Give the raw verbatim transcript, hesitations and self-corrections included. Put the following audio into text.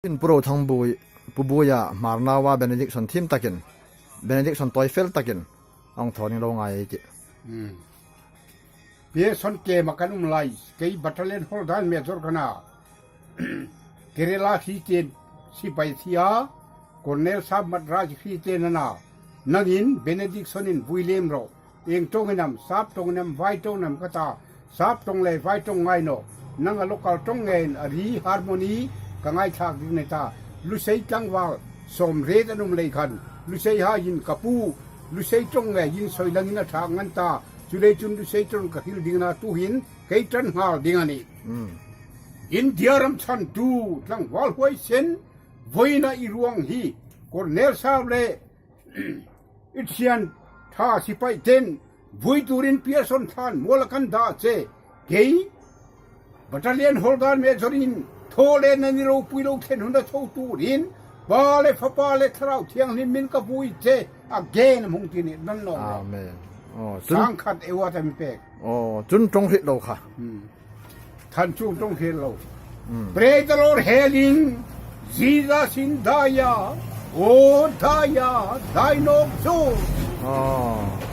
In Pu Rothang Bui, Pu Buia Hmar naua benediction thiem takin, benediction tawi fel takin, a hung thaw ning lo ngai ei tih. Hmm. Pearson camp-a kan um lai, kei battalion hall dan major ka na. Kerala hri ten sipai thi a, Colonel Sahab Madraj hri ten a na. Nangin benediction-in vui lem ro. Ieng ṭawng in am, sap ṭawng in am, vai ṭawng in am ka ta, sap ṭawng le vai ṭawng ngai naw. Nang a local ṭawng ngeiin a ri harmony ka ngaithlak ding a ni ta. Lusei tlangval sawmriet an um lei khan, Lusei haiin ka pu, Lusei ṭawng ngeiin sawi langin a ṭha ngan ta. Chuleiin chun Lusei ṭawng ka hril ding a na, tuhin kei ṭan nghal ding a nih. Mm. India ram chhantu tlangval huoisen, voina i ruong hi, Colonel Sahab le i ṭhian ṭha sipai ten vui turin Pearson tlan muala kan dah che. Kei battalion hall dan major-in thaw le nani ropui lo thlen huna tho turin Pa le Fapa le Thlarau Thianghlim hmingin ka vui che. A gen hming ti ni nan lo. Amen. Oh, chun sangkhat award a mi pek. Oh, chun ṭawng hriet lo kha. Hmm. Than chung ṭawng hriet lo. Hmm. Praise the Lord, hailing Jesus in Daya, oh Daya, Dai Nok Zo. Oh.